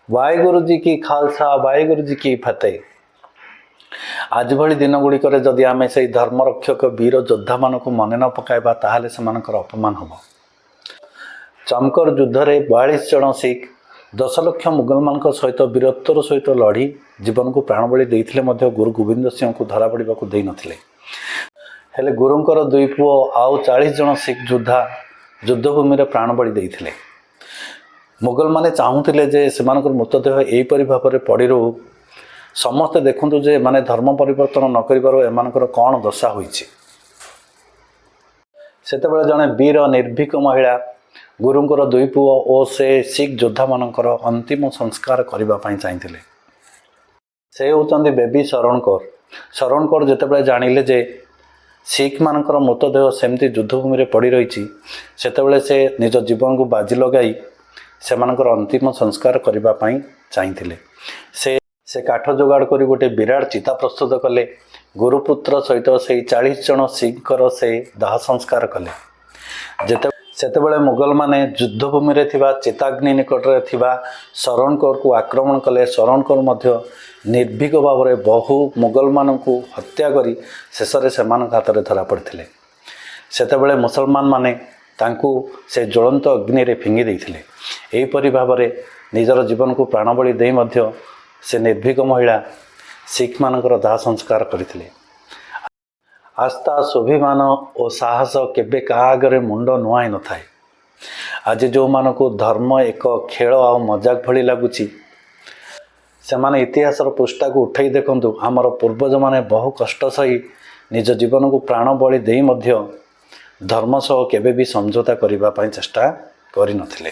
ਵਾਹਿਗੁਰੂ ਜੀ ਕੀ ਖਾਲਸਾ, ਵਾਹਿਗੁਰੂ ਜੀ ਕੀ ਫਤਿਹ। ଆଜି ଭଳି ଦିନ ଗୁଡ଼ିକରେ ଯଦି ଆମେ ସେଇ ଧର୍ମରକ୍ଷକ ବୀର ଯୋଦ୍ଧାମାନଙ୍କୁ ମନେ ନ ପକାଇବା, ତାହେଲେ ସେମାନଙ୍କର ଅପମାନ ହେବ। ଚମକର ଯୁଦ୍ଧରେ 42 ଜଣ ଶିଖ 10 ଲକ୍ଷ ମୁଗଲମାନଙ୍କ ସହିତ ବୀରତ୍ୱର ସହିତ ଲଢ଼ି ଜୀବନକୁ ପ୍ରାଣବଳି ଦେଇଥିଲେ ମଧ୍ୟ ଗୁରୁ ଗୋବିନ୍ଦ ସିଂହଙ୍କୁ ଧରା ପଡ଼ିବାକୁ ଦେଇନଥିଲେ। ହେଲେ ଗୁରୁଙ୍କର ଦୁଇ ପୁଅ ଆଉ 40 ଜଣ ଶିଖ ଯୋଦ୍ଧା ଯୁଦ୍ଧଭୂମିରେ ପ୍ରାଣବଳି ଦେଇଥିଲେ। ମୁଗଲମାନେ ଚାହୁଁଥିଲେ ଯେ ସେମାନଙ୍କର ମୃତଦେହ ଏହିପରି ଭାବରେ ପଡ଼ି ରହୁ, ସମସ୍ତେ ଦେଖନ୍ତୁ ଯେ ଏମାନେ ଧର୍ମ ପରିବର୍ତ୍ତନ ନ କରିବାରୁ ଏମାନଙ୍କର କ'ଣ ଦଶା ହୋଇଛି। ସେତେବେଳେ ଜଣେ ବୀର ନିର୍ଭୀକ ମହିଳା ଗୁରୁଙ୍କର ଦୁଇ ପୁଅ ଓ ସେ ଶିଖ ଯୋଦ୍ଧାମାନଙ୍କର ଅନ୍ତିମ ସଂସ୍କାର କରିବା ପାଇଁ ଚାହିଁଥିଲେ। ସେ ହେଉଛନ୍ତି ବେବୀ ଶରଣ କୌର। ଶରଣ କୌର ଯେତେବେଳେ ଜାଣିଲେ ଯେ ଶିଖମାନଙ୍କର ମୃତଦେହ ସେମିତି ଯୁଦ୍ଧଭୂମିରେ ପଡ଼ି ରହିଛି, ସେତେବେଳେ ସେ ନିଜ ଜୀବନକୁ ବାଜି ଲଗାଇ ସେମାନଙ୍କର ଅନ୍ତିମ ସଂସ୍କାର କରିବା ପାଇଁ ଚାହିଁଥିଲେ। ସେ କାଠ ଯୋଗାଡ଼ କରି ଗୋଟେ ବିରାଟ ଚିତା ପ୍ରସ୍ତୁତ କଲେ। ଗୁରୁପୁତ୍ର ସହିତ ସେଇ 40 ଜଣ ଶିଖଙ୍କର ସେ ଦାହ ସଂସ୍କାର କଲେ। ସେତେବେଳେ ମୁଗଲମାନେ ଯୁଦ୍ଧଭୂମିରେ ଥିବା ଚିତାଗ୍ନି ନିକଟରେ ଥିବା ଶରଣ କୌରକୁ ଆକ୍ରମଣ କଲେ। ଶରଣ କୌର ମଧ୍ୟ ନିର୍ଭୀକ ଭାବରେ ବହୁ ମୁଗଲମାନଙ୍କୁ ହତ୍ୟା କରି ଶେଷରେ ସେମାନଙ୍କ ହାତରେ ଧରା ପଡ଼ିଥିଲେ। ସେତେବେଳେ ମୁସଲମାନମାନେ ତାଙ୍କୁ ସେ ଜ୍ୱଳନ୍ତ ଅଗ୍ନିରେ ଫିଙ୍ଗି ଦେଇଥିଲେ। ଏହିପରି ଭାବରେ ନିଜର ଜୀବନକୁ ପ୍ରାଣବଳି ଦେଇ ମଧ୍ୟ ସେ ନିର୍ଭୀକ ମହିଳା ଶିଖମାନଙ୍କର ଦାହ ସଂସ୍କାର କରିଥିଲେ। ଆସ୍ଥା, ସ୍ୱାଭିମାନ ଓ ସାହସ କେବେ କାହା ଆଗରେ ମୁଣ୍ଡ ନୁଆଁଇ ନଥାଏ। ଆଜି ଯେଉଁମାନଙ୍କୁ ଧର୍ମ ଏକ ଖେଳ ଆଉ ମଜାକ ଭଳି ଲାଗୁଛି, ସେମାନେ ଇତିହାସର ପୃଷ୍ଠାକୁ ଉଠାଇ ଦେଖନ୍ତୁ। ଆମର ପୂର୍ବଜମାନେ ବହୁ କଷ୍ଟ ସହି ନିଜ ଜୀବନକୁ ପ୍ରାଣବଳି ଦେଇ ମଧ୍ୟ ଧର୍ମ ସହ କେବେ ବି ସମଝୋତା କରିବା ପାଇଁ ଚେଷ୍ଟା କରିନଥିଲେ।